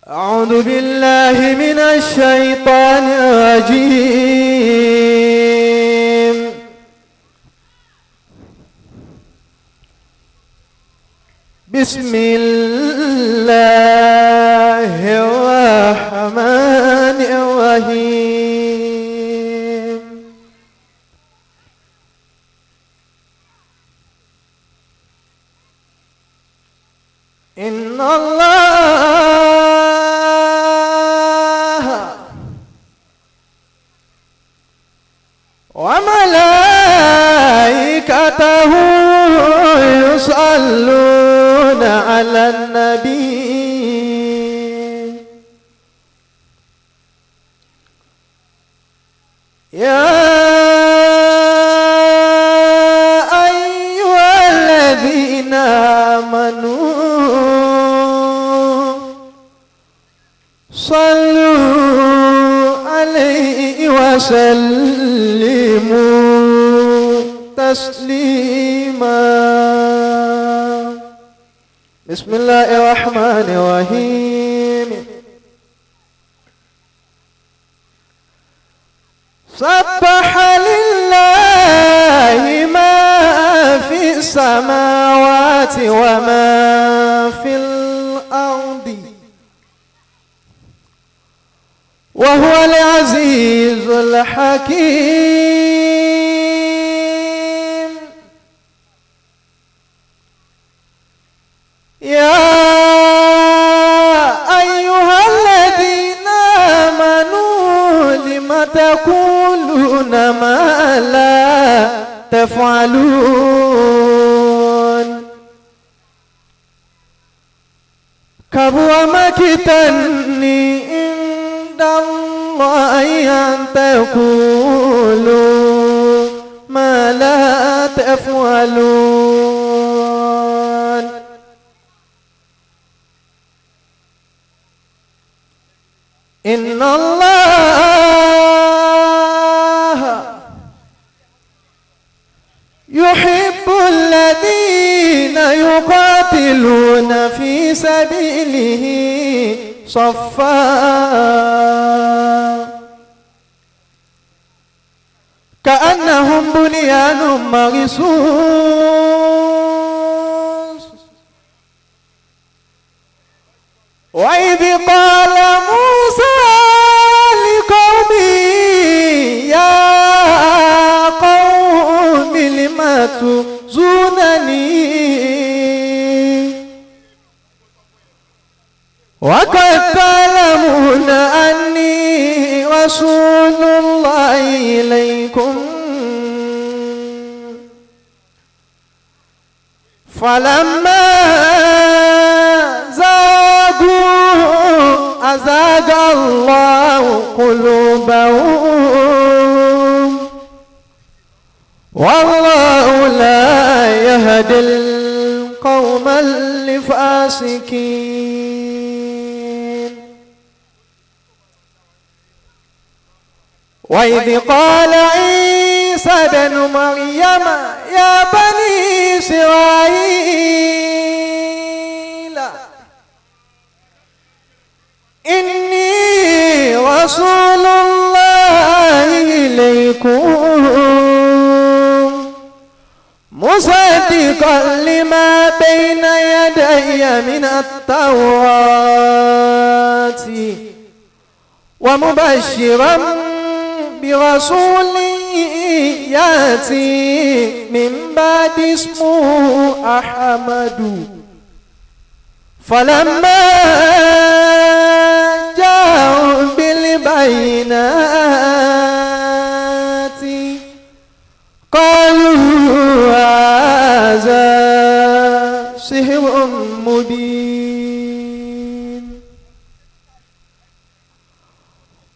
أعوذ بالله من الشيطان الرجيم. بسم الله الرحمن الرحيم. إن الله وملائكته يصلون على النبي يا أيها الذين آمنوا صلوا عليه وسلموا تسليما. بسم الله الرحمن الرحيم. سبح لله ما في السماوات وما في الأرض وهو العزيز الحكيم. يا أيها الذين آمنوا لم تقولون ما لا تفعلون. كبر مقتا عند الله أن تقولوا ما لا تفعلون. إن الله يحب الذين يقاتلون في سبيله صفا كأنهم بنيان مرصوص. وإذ قال موسى لقومه يا قوم لم تؤذونني وقد تعلمون أني رسول الله إليكم. فلما زاغوا أزاغ الله قلوبهم والله لا يهدي القوم الفاسقين. وإذ قال عيسى ابن مريم يا بني إسرائيل إني رسول الله إليكم مصدقا لما بين يدي من التوراة ومبشرا برسول يأتي من بعد اسمه أحمد. فلما جاءهم بالبينات قالوا هذا سحر مبين.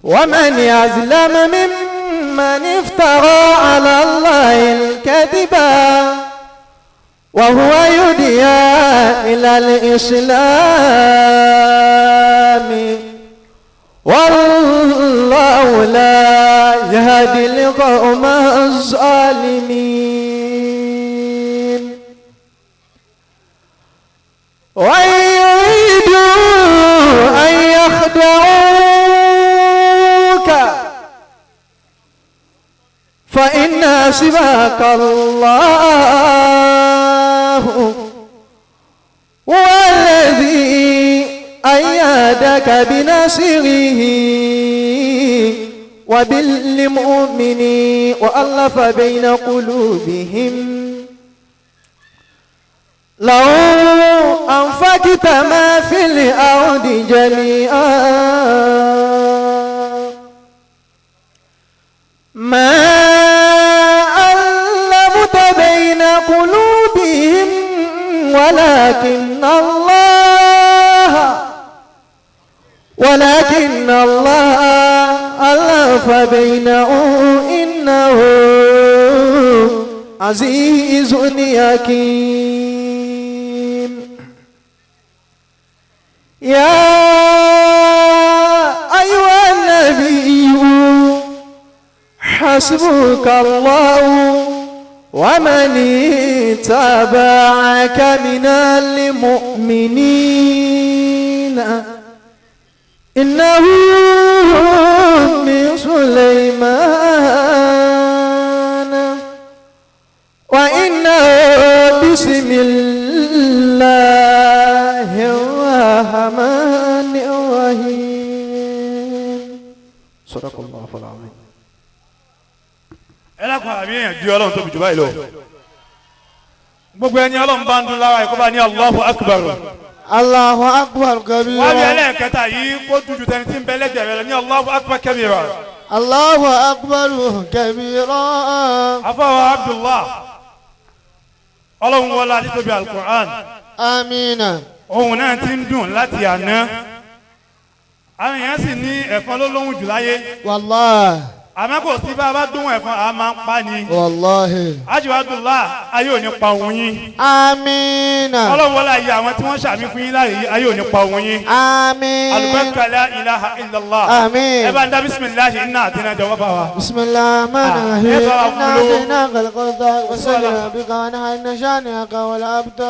ومن يظلم ممن افترى على الله الكذب وهو يدعى إلى الإسلام والله لا يهدي القوم الظالمين. وإن يريدوا أن حسبك الله هو الذي أيدك بنصره وبالمؤمنين وألف بين قلوبهم لو أنفقت ما في الأرض جميعا ما ألفت بين قلوبهم ولكن الله ألف بينهم إنه عزيز حكيم. يا أيها النبي حسبك الله ومن اتبعك من المؤمنين إنه من سليمان وإنه بسم الله الرحمن الرحيم. صدق الله العظيم. Ẹ lákùn àmì èèyàn ju Ọlọ́run tóbi jù báyìí lọ. Gbogbo ẹni Ọlọ́run bá ń dún lára ẹ̀kọ́ bá ní Allahu Akbar. Allahu akbar Wọ́n bí kabira. Ẹlẹ́ẹ̀kẹta yìí kó dúdú tẹni tí ń bẹ lẹ́gbẹ̀ẹ́ rẹ lọ ní Allahu Akbar kabira. Allahu akbar kabira. Afọwọ́ Abdullah, Ọlọ́run wọlé àti Alukur'an. Amina. Ohun náà ti ń dùn láti àná. Àwọn èèyàn sì ní ẹ̀fọn ló lóhùn jù láyé. Wallahi. Àmọ́ kò sí bá a bá dún ẹ̀fọn, a máa ń pa ni. Wallahi. Ájò Abdullah, ayé ò ní pa ohun yín. Amina. Ọlọ́run wọlé ayé àwọn tí wọ́n ṣàmì fún yín láàyè, ayé ò ní pa ohun yín. Amin. Alùpàkà la ilaha illallah. Amin. Ẹ bá ń dá bisimilahi iná àti iná jọ̀wọ́ bá wa. بسم الله الرحمن آه. الرحيم. إيه بقى إنا قولوا. أعطيناك الكوثر فصل لربك وانحر إن شانئك هو الأبتر.